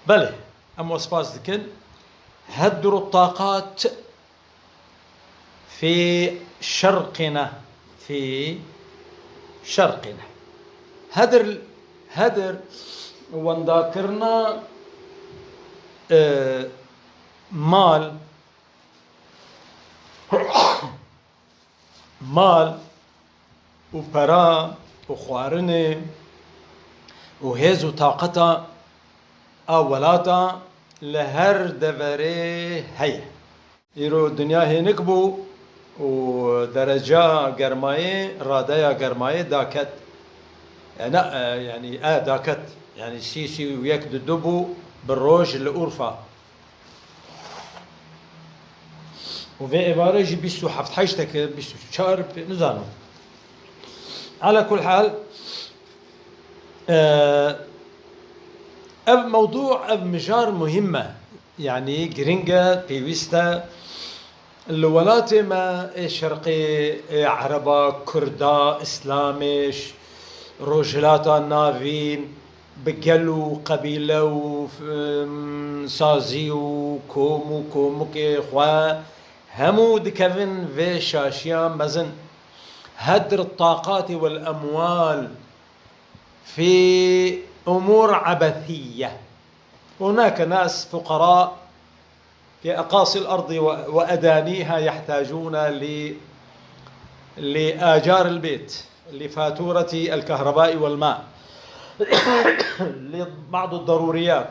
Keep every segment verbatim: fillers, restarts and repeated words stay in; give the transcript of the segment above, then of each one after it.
Belê, em we spas dikin. Hedr û taqat fî şerqina, fî şerqina. Hedr, hedr wendakirina, e, mal, mal û pera û xwarinê û hêz û taqeta a welata li her deverê heye. Îro dinya hênik bû û dereca germayê, radeya germayê daket. E, ne, e, yanî, e, daket. Yanî sî, sî û yek di du bû bi roj li Urfa. Û vê êvarê jî bîst û heft heşt dike, bîst û çar, pê nizanim. Ala kul hal, e, ev mewdû, ev mijar muhîm e. Yanî giring e, pêwîst e. Li welatê me ê şerqê, ê ereba, kurda, îslamê, ş-, rojhilata navîn, bi gel û qebîle û, em, sazî û kom û komikê xwe hemû dikevin vê şaşiya mezin. Hedr taqatî wel emwal fî umûr ebesîye. Hunake nas fuqara في أقاصي الأرض و-، وأدانيها يحتاجون ل-، لآجار البيت، لفاتورة الكهرباء والماء، لبعض الضروريات،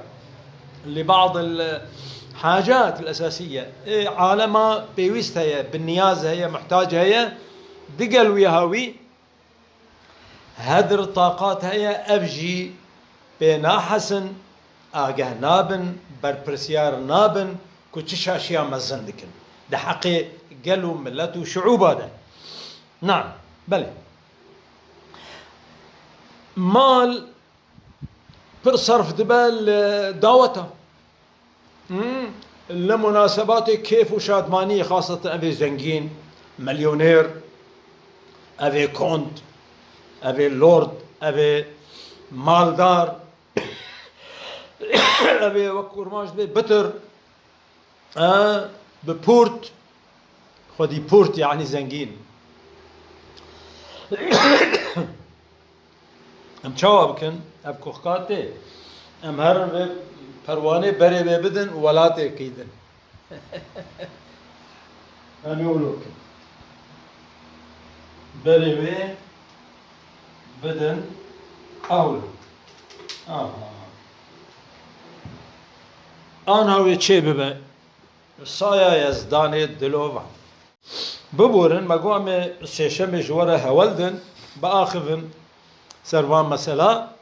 لبعض الحاجات الأساسية. Ê alema pêwîst heye, bi niyaz heye, muhtac heye, digel wî hawî Hedr taqat heye, ev jî pê nahesin, ageh nabin, berpirsiyar nabin ku çi şaşiya mezin dikin di heqê gel û milet û şiûba de. Naam, belê. Mal pir serf dibe li daweta. Hmm. Li munasebatê kêf û şadmaniyê, xasetin evê zengîn, milyoner, evê kont, evê lord, evê maldar, evê wek kurmanc bê bitir, e, bi pûrt, xwedî pûrt, yanî zengîn. Em çawa bikin? Ev kuxka tê. Em herin vê perwanê berê vê bidin û welatê qîdin. Em ê wilo bikin. Berê vê bidin ewlo. Aha. Anha wê çê bibe. Saya Yezdanê dilovan. Biborin, me got em ê sêşemê ji we re hewl din, biaxivin ser van mesela.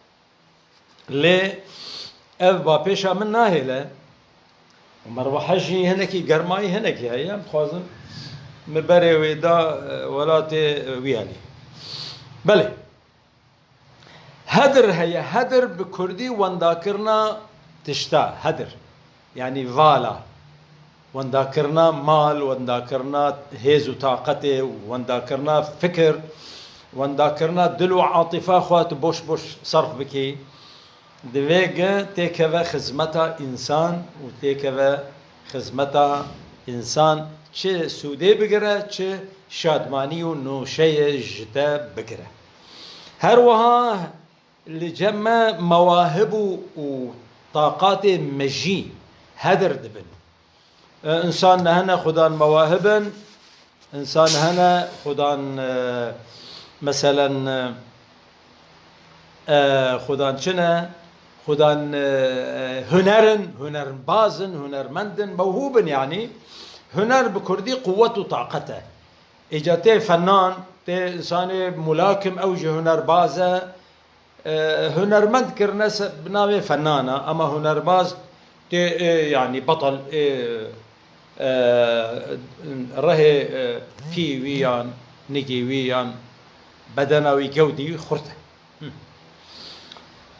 Lê ev bapêşa min nahêle. Merwehe jî hinekî germayî hinekî heye. Em dixwazin min berê wê da, e, welatê wî alî. Belê. Hedr heye. Hedr bi kurdî wendakirina tişta. Hedr. Yanî vala. Wendakirina mal, wendakirina hêz û taqetê, wendakirina fikir, wendakirina dil û atifa xwe tu boş boş serf bikî. Divê ge têkeve xizmeta însan û têkeve xizmeta însan çi sûdê bigire, çi şadmanî û nûşeyê ji te bigire. Her wiha li cem me mewahib û, û taqatê mejî hedir dibin. E, însan hene xudan mewahib in, însan hene xudan, e, meselen, e, e, xudan çi ne? Xudan, e, huner in, hunerbaz in, hunermend in, mewhûb in yanî. Huner bi kurdî quwet û taqet e. Îca tê fenan, tê însanê mulakim, ew jî hunerbaz e. E, hunermend kirine se-, bi navê fenana, ama hunerbaz tê, e, yanî betel, e, e, rehê, e, fî wî yan nigê wî yan bedena wî gewdî wî xurt e. Hı.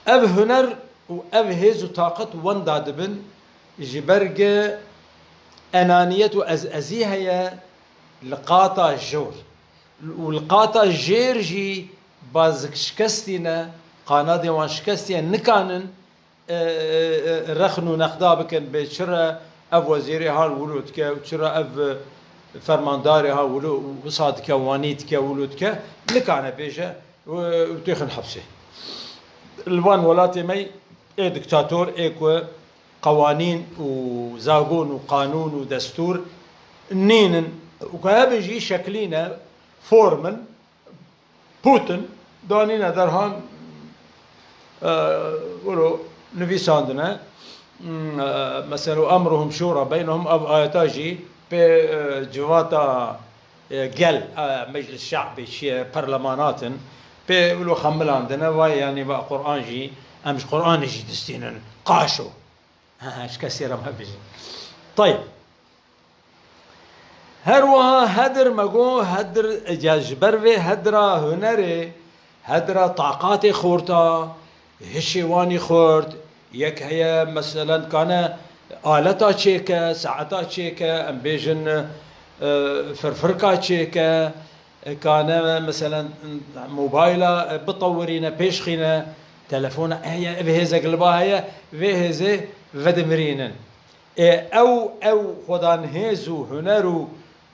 Ev huner û ev hêz û taqet wenda dibin, ji ber ge enaniyet û ez-, ezî heye li qata jor. Û li qata jêr jî bazik şikestî ne, qanadê wan şikestî ye, nikanin e, e, e, rexn û nexda bikin bê çira ev wezîrê han wilo dike û çira ev fermandarê han wilo wisa dike, wanî dike, wilo dike, nikane bêje û, û têxin hepsê. Li van welatê me ê diktator, ê ku qewanîn û zagon û qanûn û destûr nînin û ku hebin jî şeklîne, form in, Putin danîne derhan, e, wilo nivîsandine, m, e, mesela, "Emruhum şura beynehum", ev ayeta jî pê, e, civata, e, gel, e, Meclis Şe'bê çi ye, perleman hatin, pê wilo xemilandine, vay, yanî va Quran jî, em ji Quranê jî distînin. Qaşo. He, he, ji kesê re me bijî. Tayib. Her wiha hedir me got, hedir, ya ji ber vê hedira hunerê, hedira taqatê xorta, hişê wanî xort, yek heye, meselen, kane aleta çêke, saeta çêke, em bêjin, e, firfirka çêke, e, kane, meselen, mobayla, e, bitewirîne, pêşxîne, telefona heye, ev hêzek li ba heye, vê hêzê vedimirînin. Ê, ew, ew xwedan hêz û huner û,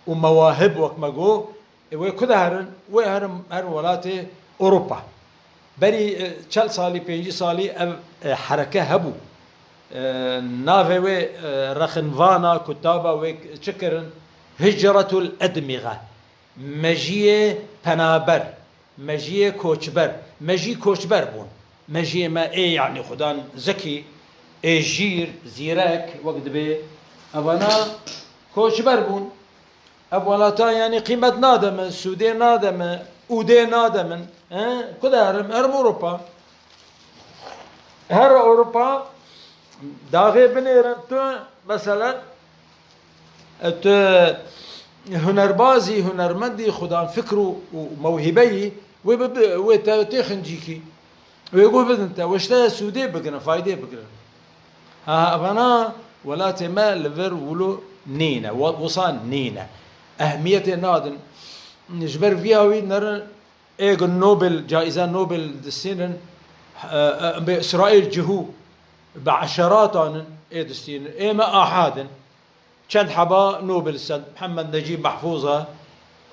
û mewahib, wek me got, ê, wê ku de herin? Wê herin her welatê Ewropa. Berî, e, çel salî, pêncî salî ev, e, hereke hebû. E, navê wê, e, rexinvana kutaba wê çi kirin? Hicretul Edmîxe. Mejiyê penaber, mejiyê koçber, mejî koçber bûn. Mejiyê me ê, yanî xudan zekî, ê jîr, zîrek, wek dibê, evana koçber bûn. Ev welatan, yanî, qîmet nade min, sûdê nade min, ûdê nade min. He? Ku de herim? Herim Ewropa. Her Ewropa daxê binêrin tu, meselen, tu hunerbazî, hunermendî, xudan fikr û, û mewhîbe yî, wê bi, bi, wê te têxin cîkî. Wê got bidin te, wê ji te sûdê bigirin, faydê bigirin. Ha, ha, evana welatê me li vir wilo nîne, we-, wisa nîne. Ehmiyetê nadin. Ji ber viya wî nerin, ê ku Nobel, caiza Nobel distînin, e, e, bi Îsraîl cihû, bi eşeratan in ê distînin. Ê me ahad in. Çend heba Nobel send, Mihemed Necîb Mehfûz e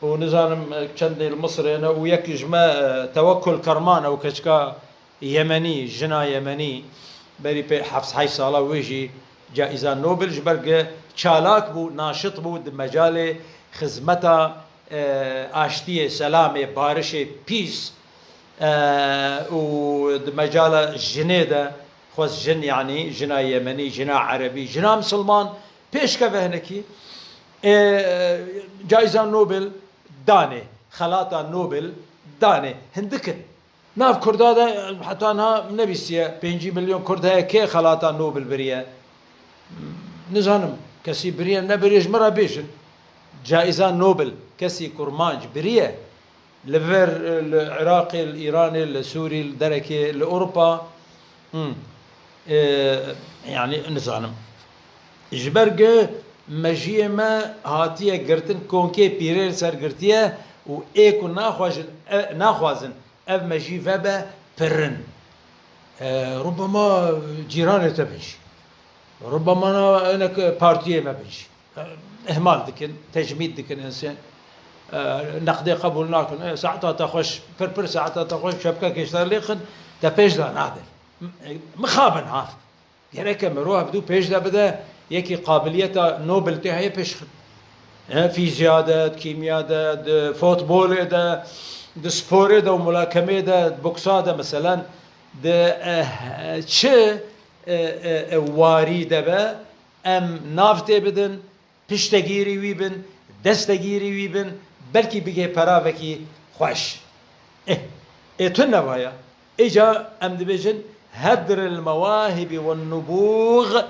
û nizanim, e, çendê li Misirê ne û yek ji me, e, Tewekkul Kerman e û keçika Yemenî, jina Yemenî, berî pê heft heşt sala wê jî caiza Nobel, ji ber ku çalak bû, naşit bû di mecalê xizmeta, e, aştiyê, selamê, barişê pîs, e, û di mecala jinê de, xwest jin, yanî jina Yemenî, jina Erebî, jina Misilman pêşkeve hinekî, e, caiza Nobel danê, xelata Nobel danê, hindik in. Nav Kurda de heta niha nebîstiye, pêncî milyon Kurd heye, kê xelata Nobel biriye? Nizanim, kesî biriye, nebiriye, ji min re bêjin. Caiza Nobel, kesî kurmanc biriye? Li vir, li Iraqê, li Îranê, li Sûrî, li derekê, li Ewropa? Hmm. Ê, yanî nizanim. Ji ber ku mejiyê me hatiye girtin, konkê pîrê li ser girtiye û ê ku naxwazin, e, naxwazin ev mejî vebe, pirin. E, rubema cîranê te bin jî. Rubema na hinek partiyê me bin jî. E, ihmal dikin, tecmîd dikin insên. E, neqdê qebûl nakin. E, saeta te xweş, pir pir saeta te xweş, şepkekê ji te lêxin, te pêş de nadin. M-, e, mixabin ha. Gereke mirov hevdû pêş de bide, yekî qabiliyeta Nobel tê heye pêş xin. E, fîziya de, di kîmiya de, di futbolê de, di sporê de û mulakemê de, di boksa de meselen, di, e, çi, e, e, e, warî de be, em nav tê bidin, piştegîrî wî bin, destegîrî wî bin, belkî bigê peravekî xweş. Eh, ê tu neva ya. Îca em dibêjin, hedril mewahibî wen nubûg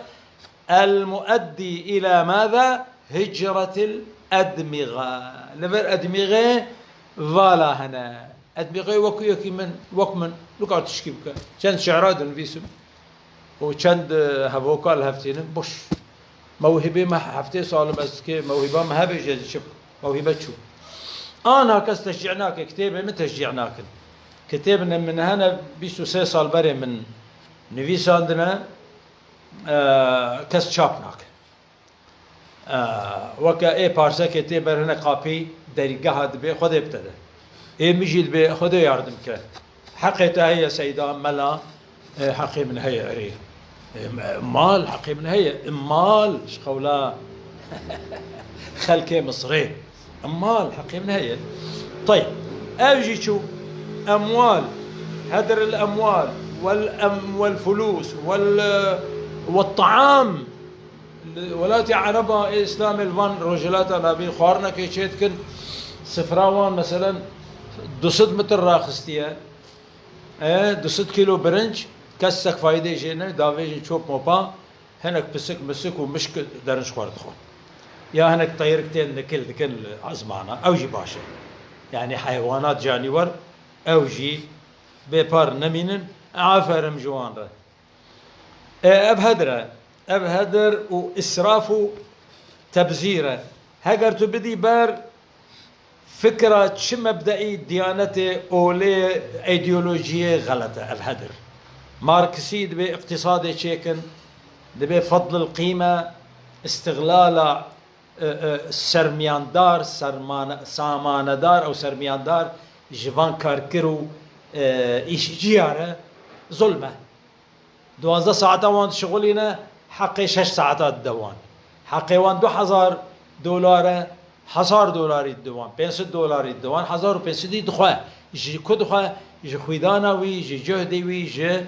el mueddî îlâ mâzâ? Hicretil edmîga. Li vir edmîgê vala hene. Edmîgê wekî yekî min, wek min, nikare tişkî bike. Çend şi'ra dinivîsim û çend, e, hevoka li hev tînin, boş. Mewhîbê me heftê sal im ez dikê, mewhîba me hebêje, ez çi bikim? Mewhîbe çû. Ana kes teşcî nake, kitêbê min teşcî nakin. Kitêbên min hene bîst û sê sal berê min Nivîsandine, e, kes çap nake. E, weke ê parsekê tê ber hinek qapî derîgeha dibê Xwedê bi te de. Ê min jî dibê Xwedê yardim ke. Heqê te heye seyda, mela, e, heqê min heye erê. E, mal heqê min heye. Mal ji qewla xelkê Misrê. Mal heqê min heye. Tayib. Ev jî çû. Emwal. Hedr el emwal. Wel em-, wel fulûs. Wel, e, wel taam. Li welatê Ereba ê Îslamê li van Rojhilata Navîn xwarinekê çêdikin. Sifra wan, meselen, du sed mitr raxistiye. E, du sed kîlo birinc, kes sek faydê jê ne, davêjin çop mopa, hinek pisik misik û mişk derin ji xwe re dixwin. Ya hinek teyrik tên nikil dikin li ezmana, ew jî baş e. Yanî heywanat, canîwer, ew jî bêpar nemînin, aferim ji wan re. E, ev hedr e. Ev hedr û israf û tebzîr e. Heger tu bidî ber fikra çi mebdeî diyanetê olê îdeolojiyê xelet e ev hedr. Marksî dibê îqtîsadê çêkin, dibê fedlil qîme, îstixlala, e, e, sermiyandar, sermane-, samanedar ew sermiyandar ji van karkir û, e, îşciya re zulm e. Duwazdeh saeta wan dişixulîne, heqê şeş saeta dide wan. Heqê wan du hezar dolar e, hezar dolarî dide wan, pênc sed dolarî dide wan, hezar û pênc sedî dixwe. Ji ku dixwe? Ji xwîdana wî, ji cuhdê wî, ji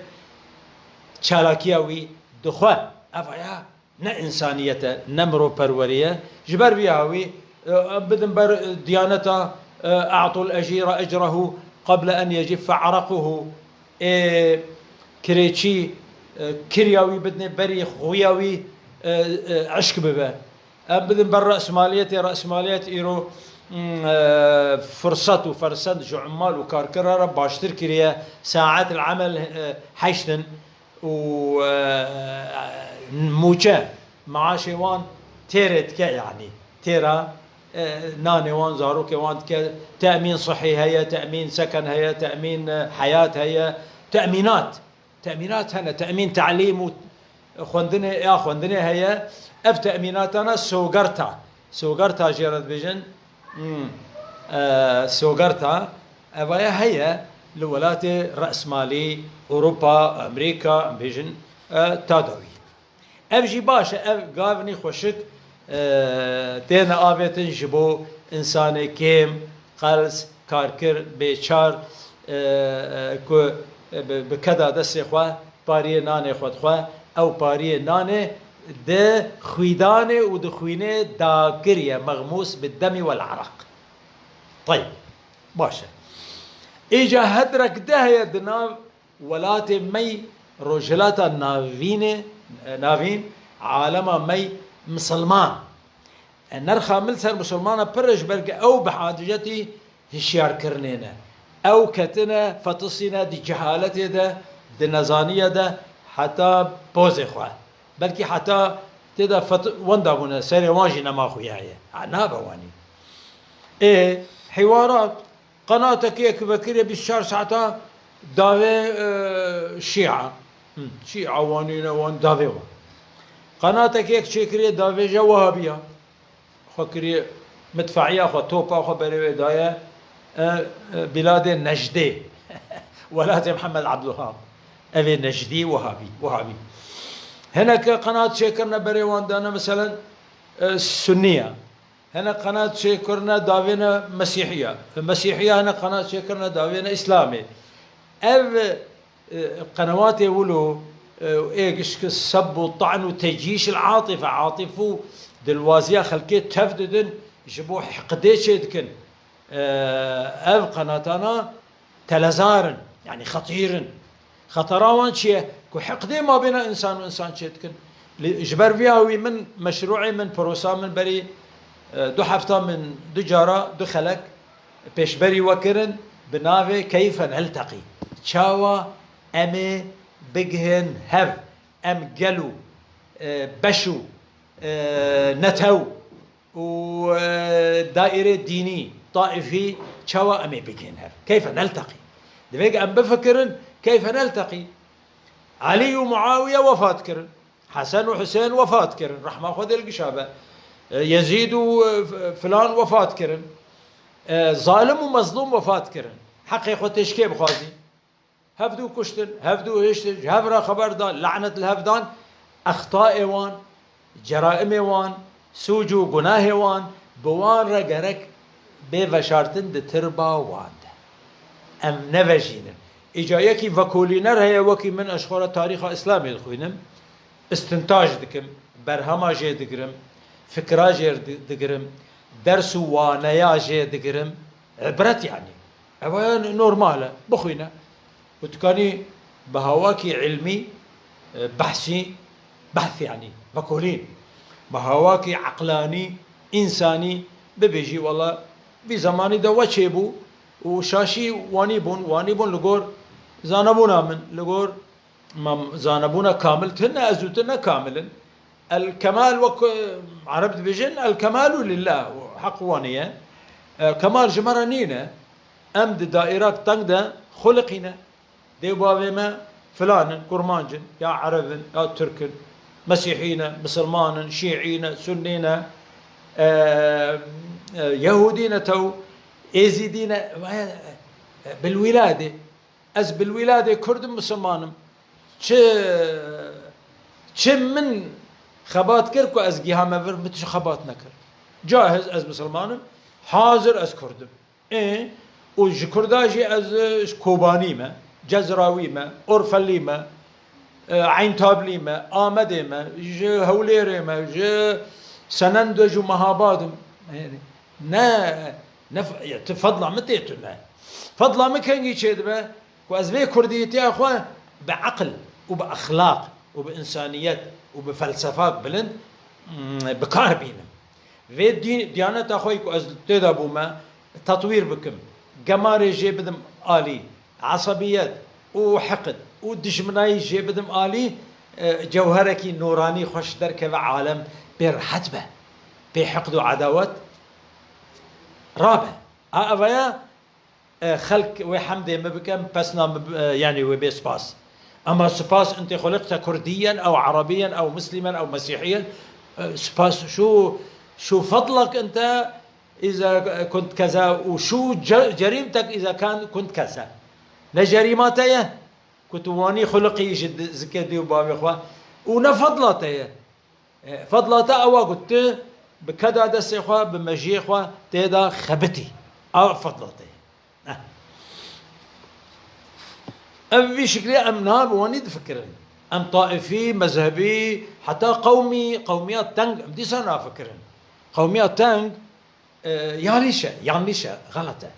çalakiya wî dixwe. Ev ya ne însaniyet e, ne mirovperwerî ye. Ji ber vî hawî, e, em bidin ber, e, diyaneta, e, "E'tul ecîra ecrehu qeble en yeciffe erequhu." Ê kirêçî, e, kirya wî bidinê berî xuya wî, e, e, eşk bibe. Em bidin ber resmaliyetê, resmaliyet îro, mm, e, firset û fersend ji ummal û karkira re baştir kiriye. Saet el emel, e, heşt in û, e, mûçe, maaşê wan têrê dike, yanî têra, e, nanê wan, zarokê wan dike, temîn sihî heye, temîn seken heye, temîn, e, heyat heye, temînat. Temînat hene, temîn telîm û xwendinê, ya xwendinê heye. Ev temînatana sogerta, sogerta jê re dibêjin, hmm, e, sogerta, evaya heye li welatê resmalî, Ewropa, Amerîka, em bêjin, e, ta dawî. Ev jî baş e, ev gavnî xweşik, e, têne avêtin ji bo însanê kêm, qels, karkir, bêçar, e, e, ku bi, bi keda destê xwe pariyê nanê xwe dixwe, ew pariyê nanê di xwîdanê û di xwînê dakiriye, mexmûs bi demî wel eraq. Tayib, baş e. Îca hedrek de heye di nav welatê me yî Rojhilata Navînê, Navîn, alema me yî misilman. E, nerxa min li ser misilmana pir e, ji ber ku ew bi hacetî hişyarkirinê ne. Ew ketine, fetisîne di cehaletê de, di nezaniye de heta pozê xwe. Belkî heta tê de fet-, wenda bûne, serê wan jî nema xuya ye. Ha, nabe wanî. Ê, hîwarat, qenatekê yek vekiriye bîst û çar saeta davê, e, Şîa. Hı, Şîa wanîne wan davê wan. Qenatekê yek çêkiriye davêje Wehabiya. Xwe kiriye midfaiya xwe, topa xwe berê wê daye, e, e, biladê Nejdê. Welatê Mihemed Abdulwehab. Ev ê Nejdî Wehabî, Wehabî. Hineke qenat çêkirine berê wan dane, meselen, e, Sunniya. Hinek qenat çêkirine davêne Mesîhiya. Mesîhiya hinek qenat çêkirine davêne Îslamê. Ev, e, qenewatê wilo, e, ê gişk seb û ta'n û tecîş il atife, atif û dilwaziya xelkê tev didin, ji bo hiqdê çêdikin. E, ev qenatana telezar in, yanî xetîr in. Xetera wan çi ye? Ku heqdê mabêna însan û însan çêdikin. Li, ji ber vî hawî min, meşrûê min, prosa min berî, e, du hefta min du cara, du xelek pêşberî we kirin bi navê Keyfe Nelteqî. Çawa em ê bigihên hev? Em gel û, e, beş û, e, netew û, e, daîrê dînî, taîfî, çawa em ê bigihên hev? Keyfe nelteqî? Divê em bifikirin, keyfe nelteqî? Elî û Muawiye wefat kirin. Hesen û Husên wefat kirin. Rehma Xwedê li gişa be. E, Yezîd û, e, f-, filan wefat kirin. E, zalim û mezlûm wefat kirin. Heqê xwe tê ji kê bixwazî? Hevdû kuştin, hevdû hiştin, ji hev re xeber dan, lanet li hev dan. Extayê wan, ceraimê wan, sûc û gunahê wan, bi wan re gerek bê veşartin di tirba wan de. Em nevejînin. Îca yekî vekolîner heye wekî min, ez xwe re tarîxa Îslamê dixwînim, istintaj dikim, berhema jê digirim, fikra jê di-, digirim, ders û waneya jê digirim, ibret yanî. Ev ya normal e, bixwîne. Û tu kanî bi hawakî ilmî, e, behsî, behs yanî, vekolîn. Bi hawakî eqlanî, însanî bibêjî, wela vî zemanî de we çêbû û şaşî wanî bûn, wanî bûn li gor zanebûna min, li gor Ma zanebûna kamil tune, ez û tu ne kamil in. El kemal wek, e, Ereb dibêjin, el kemalu lillah, heq wan e. E, kemal ji me re nîne. Em di daîrak teng de xuliqîne. Dê û bavê me filan in, kurmanc in, ya Ereb in, ya Tirk in, Mesîhî ne, Misilman in, Şîî ne, Sunnî ne, e, e, Yehûdî ne tew, Êzîdî ne, e, e, bilwîladê. Ez bilwîladê Kurd im, Misilman im. Çi, çi min xebat kir ku ez gihame vir, min tu xebat nekir. Cahiz, ez Misilman im, hazir ez Kurd im. Ê, û ji Kurda jî ez, e, ji Kobanî me, Cezrawî me, Orfelî me, e, Eyntablî me, Amedê me, ji Hewlêrê me, ji Senenduj û Mehabad im. Yanî, ne, ne f-, ya, tu fedla min tê tune. Fedla min kengî çêdibe ku ez vê kurdiyetiya xwe bi eqil û bi exlaq û bi însaniyet û bi felsefak bilind, mm, bi kar bînim. Vê dî-, diyaneta xwe ku ez tê de bûme, tetwîr bikim. Gemarê jê bidim alî. Esebiyet û hiqd û dijminayî jê bidim alî, e, cewherekî nûranî xweş derkeve alem, pê rehet be. Pê hiqd û edawet rabe. A evaya, e, xelk wê hemdê min bike, pesna min bi-, e, yanî wê bê spas. Ema spas intê xuliqte kurdiyen, ew erebiyen, ew muslimen, ew mesîhiyen. E, spas şu, şu fadlak inte, iza kunt keza û şu ce-, cerîmtek iza kan kunt keza. Ne cerîma te ye ku tu wanî xuliqî ji di-, zikê dê û bavê xwe û ne fadla te ye. E, fadla te ewa ku tu bi keda destê xwe, bi mejiyê xwe tê de xebitî. Ew fadla te ye. Eh. Ev vî şiklê em niha bi wanî difikirin. Em taifî, mezhebî, heta qewmî, qewmiya teng em dîsa nafikirin. Qewmiya teng, e, yanlîş e, yanlîş e, xelet e.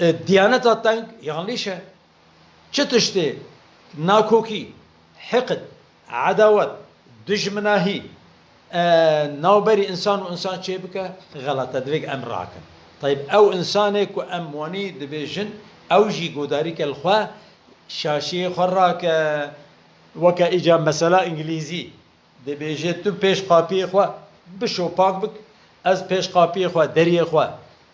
E, diyaneta teng yanlîş e. Çi tiştê nakokî, hiqd, edawet, dijminahî, e, navberî însan û însan çêbike, xelet e, divêg em rakin. Tayîb, ew însanê ku em wanî dibêjin, ew jî godarî ke li xwe, şaşiyê xwe rake, weke îca mesela îngilîzî, dibêje tu pêş qapiyê xwe bişo pak bik, ez pêş qapiyê xwe, deriyê xwe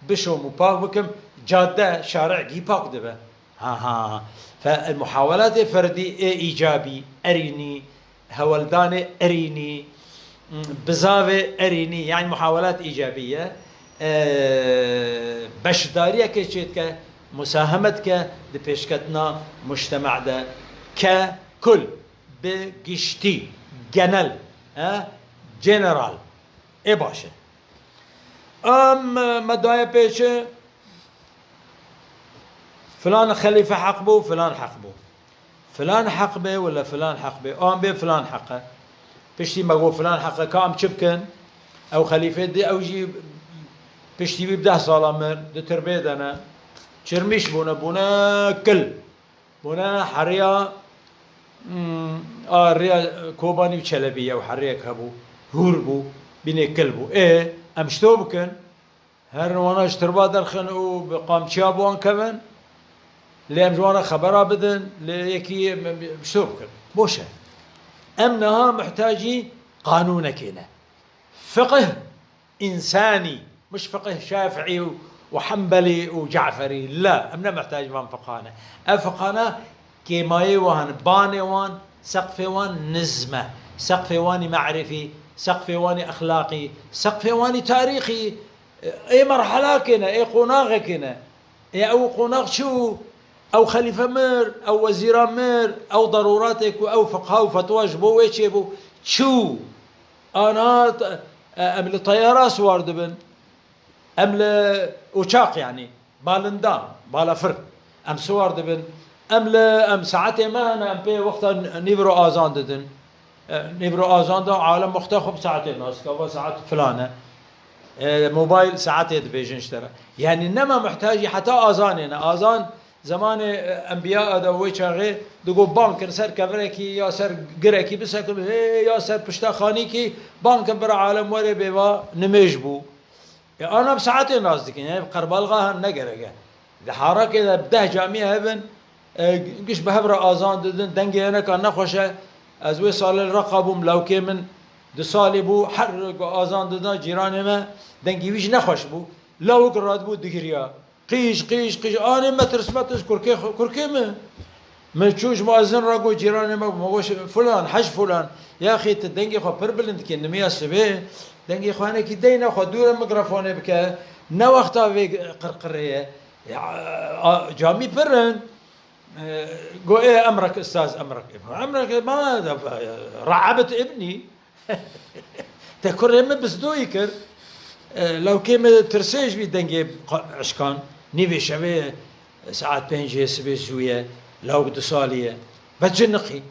bişom û pak bikim, cadde, şarî gî pak dibe. Ha, ha. Fe, muhawelatê ferdî ê îcabî, erînî, hewldanê erînî, bizavê erînî, yanî muhawelat îcabî ye. E, beşdariyekê çêdike, musahemet ke di pêşketina mujtema de ke kul. Bi giştî, genel, e, general. Ê baş e. Em, e, me daye pêçe, filan xelîfe heq bû, filan heq bû. Filan heq be wala filan heq be. An bê filan heq e. Piştî me got filan heq e, ka em çi bikin? Ew xelîfê di, ew jî piştî wî bi deh sala mir, di tirbê de ne. Çirmîş bûne, bûne kil. Bûne heriya, hmm, a rêya Kobanî û Çelebî ye û heriyek hebû, hûr bû, bînê kil bû. Ê, em ji to bikin, herin wana ji tirba derxin û bi qamçiya bi wan kevin, lê em ji wan re xebera bidin, lê yekî em, em ji to bikin. Boş e. Em niha muhtacî qanûnekê ne. Fiqh însanî, muş fiqh Şafiî û, û Hembelî û Caferî. La, em ne muhtacî van fiqhane. Ev fiqhane kêmayê wan, banê wan, seqfê wan nizm e. Seqfê wanî merifî, seqfê wanî exlaqî, seqfê wanî tarîxî. Ê merhelakê ne, ê qonaxekê ne. Ê ew qonax çi bû? Ew xelîfe mir, ew wezîra mir, ew derûratê ku ew fiqha û fetwa ji bo wê çêbû, çi bû? Ana t-, e, em li teyara siwar dibin. Em li uçak, yanî balinda, balafir. Em siwar dibin. Em li, em saetê me hene, em pê wexta nîvro azan didin. E, nîvro azan da alem wexta xwe bi saetê nas dike, va saet filan e. E, mobayl saetê dibêjin ji te re. Yanî nema muhtacî heta azanê ne. Azan zemanê, e, enbiya de wê çaxê digot bang kin ser kevirekî ya ser girekî bisekin, hê ya ser pişta xanîkî bang kin bira alem were bêva nimêj bû. E, ana bi saetê nas dikin, yani bi qerbalxa han ne gerek e. Di harakê de bi deh camî hebin, e, giş bi hev re azan didin, dengê hineka nexweş e. Ez wê salê li Reqa bûm, lawkê min du salî bû, her ku azan dida cîranê me, dengê wî jî nexweş bû. Lawik radibû digiriya. Qîj, qîj, qîj, anê me tirs, me tirs, kurkê xwe, kurkê min. Min çû ji muezin re got, cîranê me bû, me got, "Filan, hej filan, yaxî tu dengê xwe pir bilind dikî, nimiya sibê, dengê xwe hinekî deyne xwe, dûre mikrofonê bike, ne wexta vê qirqirê ye." Ya, a, camî pir in. E, got, "Ê, emrek, ustaz, emrek." "Emrek, ma, re'ebet ibnî." Te kurê min bizdoyî kir. E, lawkê min tirsê ji vî dengê qa-, eşkan. Nîvê şevê, e, saet pêncê sibê zû ye. Lawk du salî ye. Be ciniqî.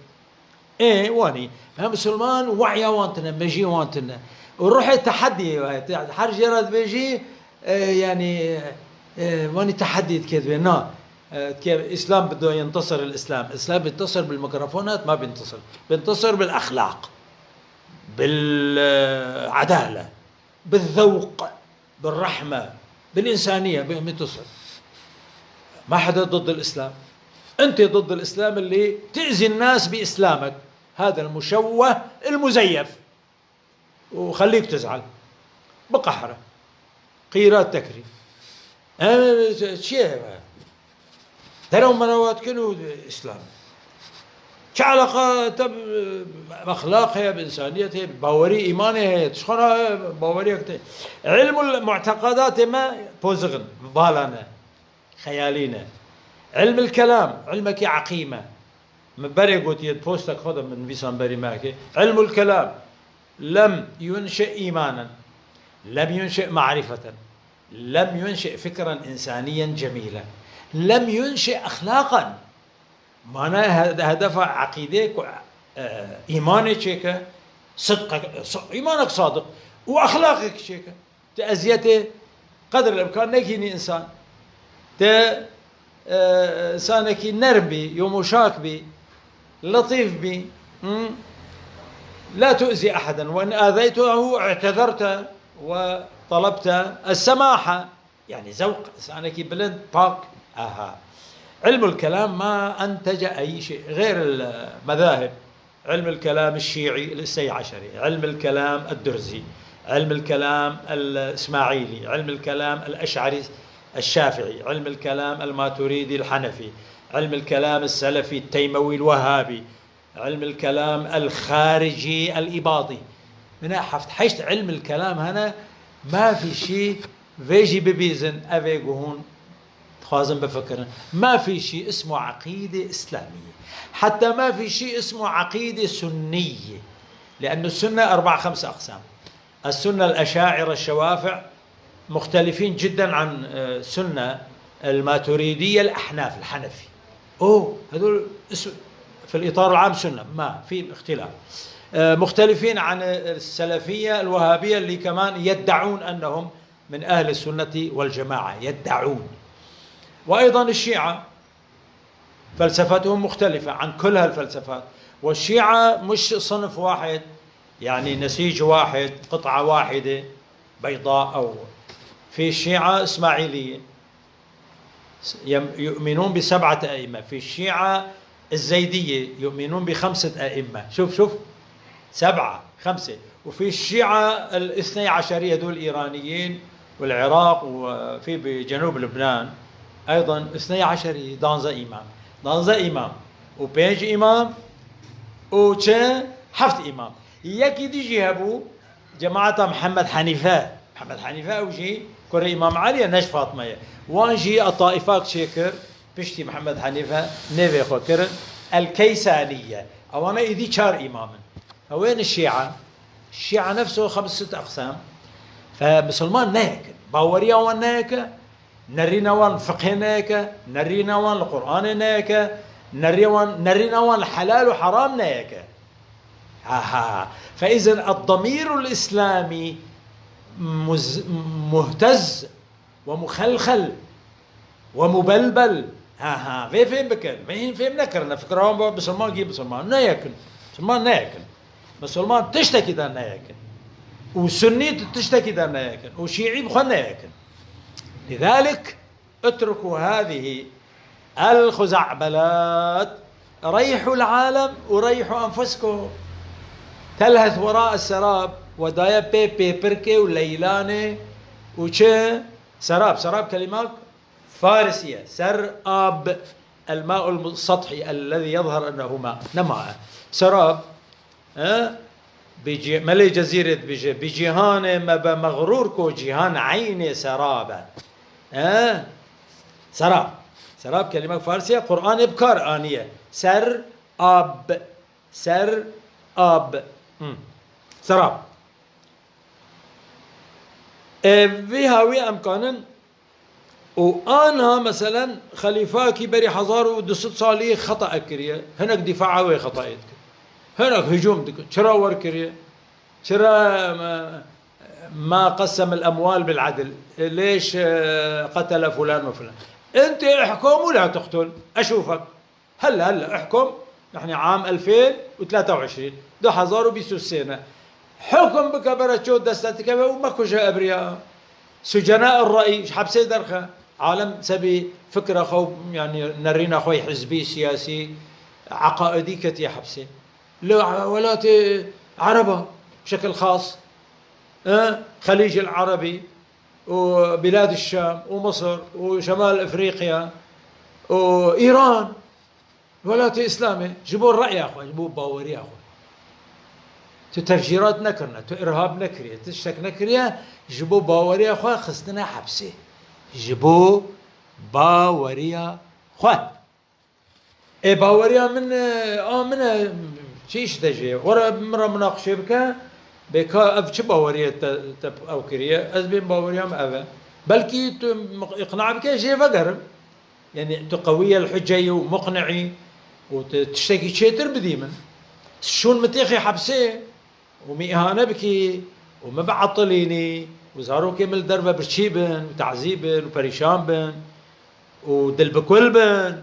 Ê, wanî. Me misilman wehya wan tine, mejî wan tine. Û ruhê teheddiyê wayê. Te-, her jê re dibêjî, e, yanî, e, wanî teheddî dike dibê. Na. E, dike, Îslam bide yentasir el-Îslam. Îslam yentasir bil mikrofonat, ma yentasir. Yentasir bil exlaq. بالعدالة، بالذوق، بالرحمة، بالإنسانية، بمتصل. ما حدا ضد الإسلام. أنت ضد الإسلام اللي تأذي الناس بإسلامك. هذا المشوه المزيف. وخليك تزعل. بقهرة. قيرات تكري. Em, çi ye? Derew merewa dikin û Îslam. Çi eleqa te bi exlaq heye, bi însaniyet heye, bi bawerî, îmanê heye? Tişxana baweriyek te. Ilmul mu'teqadatê me pozixin, bi bala ne, xeyalî ne. Ilmul kelam, ilmekî eqîm e. Min berê gotiye, di postek xwe de min nivîsan berî me heke. Ilmul kelam. لم ينشئ إيمانا، لم ينشئ معرفة، لم ينشئ فكرا إنسانيا جميلا، لم ينشئ أخلاقا. Mana he-, hedefa eqîdê ku, e, îmanê çêke, sidqek, sa-, îmanek sadiq û exlaqek çêke. Tu eziyetê qedr el-imkan negihînî însan. Tu, e, însanekî nerm bî, yumuşak bî, letîf bî. Hı? لا تؤذي أحدا، وإن آذيته اعتذرت وطلبت السماحة. Yani zewq, însanekî bilind, pak. Aha. علم الكلام ما أنتج أي شيء غير المذاهب. علم الكلام الشيعي الاثني عشري، علم الكلام الدرزي، علم الكلام الإسماعيلي، علم الكلام الأشعري الشافعي، علم الكلام الماتريدي الحنفي، علم الكلام السلفي التيموي الوهابي، علم الكلام الخارجي الإباضي. Min heft heşt ilm el kelam hene, ma fî şî vê jî bibîzin, ev ê ku hûn dixwazin bifikirin. Ma fî şî ismo eqîdê îslamî. Heta ma fî şî ismo eqîdê sunnî. Liennu sunne erba xems eqsam. السنة الأشاعرة الشوافع مختلفين جدا عن، آه، سنة الماتريدية الأحناف الحنفي. أوه، هذول اس-، في الإطار العام سنة، ما في اختلاف. آه، مختلفين عن السلفية الوهابية اللي كمان يدعون أنهم من أهل السنة والجماعة، يدعون. وأيضا الشيعة فلسفتهم مختلفة عن كل هالفلسفات. والشيعة مش صنف واحد، يعني نسيج واحد، قطعة واحدة بيضاء. أو في شيعة إسماعيلية يم-، يؤمنون بسبعة أئمة، في الشيعة الزيدية يؤمنون بخمسة أئمة. شوف، شوف، سبعة، خمسة. وفي الشيعة الاثني عشرية، هدول الإيرانيين والعراق، وفي بجنوب لبنان أيضا اثني عشرية، دانزا إمام، دانزا إمام. û pênc îmam û çi? Heft îmam. Yekî dî jî hebû, cemaeta Mihemed Henîfe. Mihemed Henîfe ew jî kurê Îmam Elî ye, ne ji Fatma ye. Wan jî etaîfak çêkir, piştî Mihemed Henîfe nêvê xwe kirin El-Keysaniye. Ewana êdî çar îmam in. Ew ên Şîa. Şîa nefso xems sit eqsam. Fe misilman ne yek in. Baweriya wan ne yek e. Nerîna wan fiqhê ne yek e, nerîna wan li Qur'anê ne yek e, nerî wan, nerîna wan li helal û heram ne yek e. Aha. فإذا الضمير الإسلامي مز-، مهتز ومخلخل ومبلبل. Ha, ha, vê fêm bikin. Vê hîn fêm nekirine. Fikra wan ba misilman gî misilman. Ne yek in. Misilman ne yek in. Misilman tiştekî de ne yek in. Û sunnî tiştekî de ne yek in. Û şîî bi xwe ne yek in. لذلك اتركوا هذه الخزعبلات، ريحوا العالم وريحوا أنفسكم. تلهث وراء السراب، وەدایە pê pêpirkê û leylanê û çi? Serab. Serab kelimak Farisiye. Serab. الماء السطحي الذي يظهر أنه ماء. Ne ma e. Serab. E? Bi cî-, Melê Cezîrê dibêje, bi cîhanê me be mexrûr ko cîhan eynê serab e. E? Serab. Serab kelimek Farsî ye, Qur'anê bi kar aniye. Ser, ab. Ser, ab. Hmm. Serab. E, vî hawî em kanin û anha, meselen, xelîfakî berî hezar û du sed salî xeta kiriye. Hinek dîfaa wê xetayê dikin. Hinek hicûm dikin. Çira wer kiriye? Çira ma, ma qesem el emwal bil adl? Lêş, e, qetele fulan ve fulan? Ente ihkum ve la tuqtul. Eşûfek. Helle, helle, ihkum, yani am elfên û tlata û eşrîn, du hezar û bîst û sê ne. Hukm bike bere ço deste dikeve û mekuje ebriya. Sucena el-ra'y, ji hepsê derxe. Alem sebî fikra xwe, yani nerîna xwe hizbî, siyasî, eqaidî ketiye hepsê. Li welatê Ereba, bi şekil xas, e, Xelîc el-Erebî û Bilad el-Şam û Misir û Şemal Efrîqya û Îran. Welatê Îslamê ji bo reya xwe, ji bo baweriya xwe. Tu tefcîrat nekirine, tu irhab nekiriye, tu tiştek nekiriye, ji bo baweriya xwe xistine hepsê. Ji bo baweriya xwe. Ê baweriya min, e, a min e, çi îş de jê? Were min re munaqişê bike, bê ka ev çi baweriyê te, te ew kiriye? Ez bêm baweriya min ev e. Belkî tu iqna bike, jê vegerim. Yani tu qewiyel huceyî û muqni'î û tu tiştekî çêtir bidî min. Şûn min têxê hepsê û min îhane bikî û min biatilînî û zarokê min li derve birçî bin û tazîb bin û perîşan bin û dilbikul bin.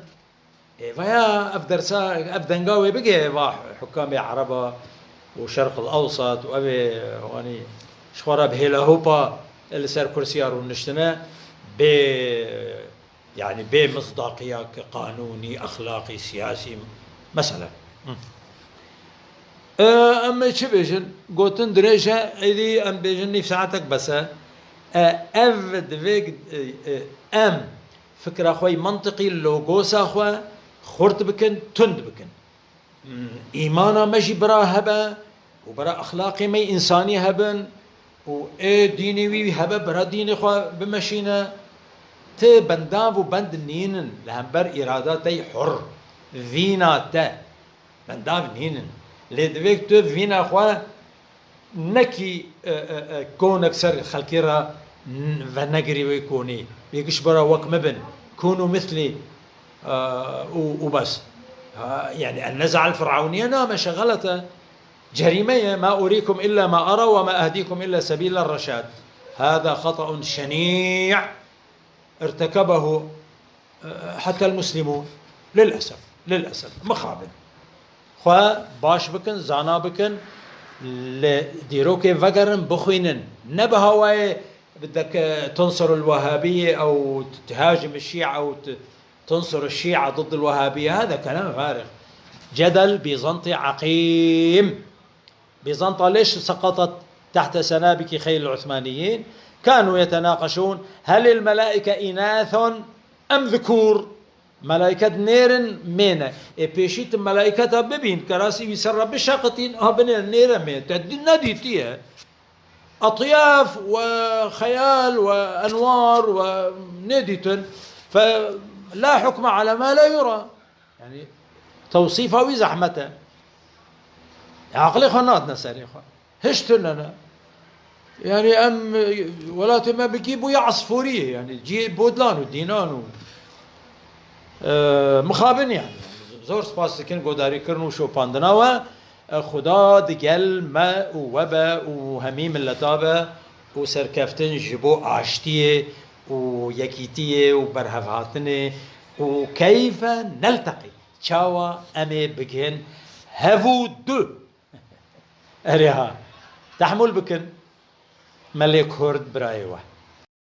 Ê, vaya ev dersa, ev denga wê bigê va hukamê Ereba û Şerq el-Ewsat û ev ê wanî ji xwe re bi hêla hopa li ser kursiya rûniştine bê Yani bê misdaqiyek qanûnî, exlaqî, siyasî, mesela. Hı. E, em ê çi bêjin? Gotin dirêj e, êdî em bêjin nîv saetek bes e. E, ev divê, e, e, em fikra xwe yî mantiqî, logosa xwe xurt bikin, tund bikin. Îmana me jî bira hebe û bira exlaqê me yî însanî hebin û ê dînê wî hebe bira dînê xwe bimeşîne. Ti bendav û bend nînin li hember îrada te yî hur, vîna te. Bendav nînin. Lê divê tu vîna xwe nekî, e, e, e, konek ser xelkê re n-, venegirî wê konî. Yê giş bira wek min bin. Kûnû mislî, e, û, û bes. Ha, yani, en-nez'a el-fir'ewniye name, şex xelet e. Cerîme ye. Ma urîkum illa ma ara ve ma ehdîkum illa sebîle reşad. Hâzâ xeta'un şenî'. ارتكبه، e, حتى المسلمون. للأسف، للأسف. Mixabin. Xwe baş bikin, zana bikin, li dîrokê vegerin, bixwînin. Ne bi hawayê bi dek-, تنصر الوهابية أو تهاجم الشيعة أو ت-، تنصر الشيعة ضد الوهابية. هذا كلام فارغ. جدل بيزنطي عقيم. بيزنطة ليش سقطت تحت سنابك خيل العثمانيين؟ كانوا يتناقشون: هل الملائكة إناث أم ذكور؟ Melaiket nêrin mêne. Ê pêşî tu melaiketa bibîn, kerasî wî ser re bişeqitîn, ha binêrin nêre mê. Te di-, nedîtiye. Atyaf ve xeyal ve enwar ve nêdîtin. Fe la hukme ala ma la yura. Yani tewsîfa wî zehmet e. Aqilê xwe nadine serê xwe. Hiç tune ne. Yani em, e, welatê me bikî bûye Asforiyê, yani cihê Bodlan û Dînan û, e, mixabin yani. Zor spas dikin godarîkirin û şopandina we. E, Xuda digel me û we be û hemî milleta be û serkeftin ji bo aştiyê û yekîtiyê û berhevhatinê û keyfe nelteqî. Çawa em ê bigihin hev û du. Erê ha. Tehmûl bikin. Me lê Kurd birayê we.